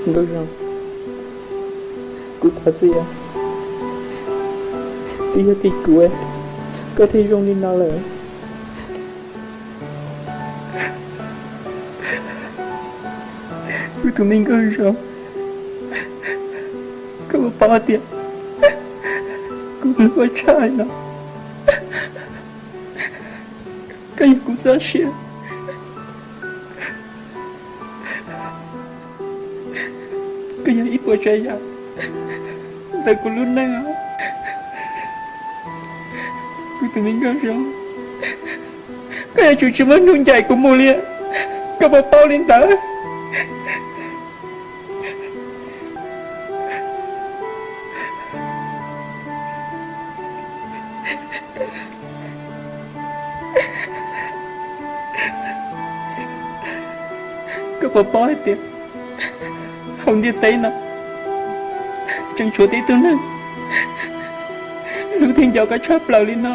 Nkauj Zoo, kuv thov txim, twb yog tim kuv koj thiaj zoo li no lawm. Kuv tus me Nkauj Zoo, koj puas paub tias kuv hluas tshaj no, koj yog kuv txoj sia, koj yog ib puas tsav yam ntawm kuv lub neej. Kuv tus me Nkauj Zoo, koj yuav tsum tsis muab hnub ncaim kuv mus li, koj puas paub li ntawd? Koj puas paub hais tias hauv ntiaj teb no tseem tshuav tib tug neeg hlub thiab nco koj tshaj plaws li no?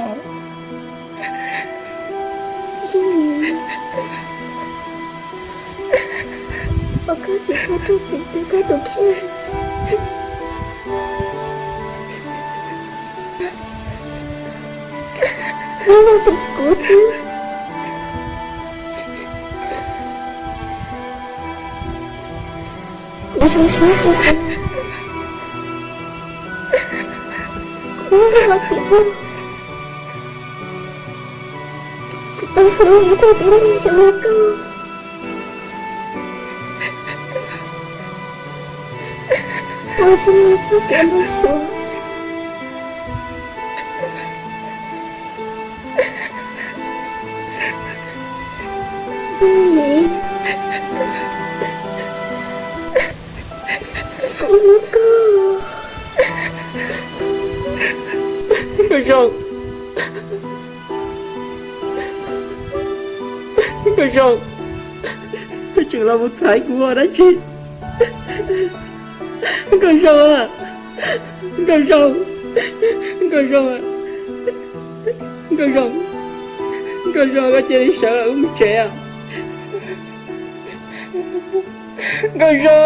Ua koj tsis txhob raug txim rau koj tus kheej. Nyob los tus kuv xwb. Kuv zoo siab tias kuv muaj tus hlub, kuv tau hlub ib tug tib neeg zoo li koj. Ua zoo li txoj kev lub suab. Zoo li kuv hlub koj. Nkauj Zoo, Nkauj Zoo, koj tseem los mus thaiv kuv ua dab tsi? Nkauj Zoo, Nkauj Zoo, Nkauj Zoo, Nkauj Zoo, Nkauj Zoo, koj cia li sawv los wb mus tsev os. Nkauj Zoo.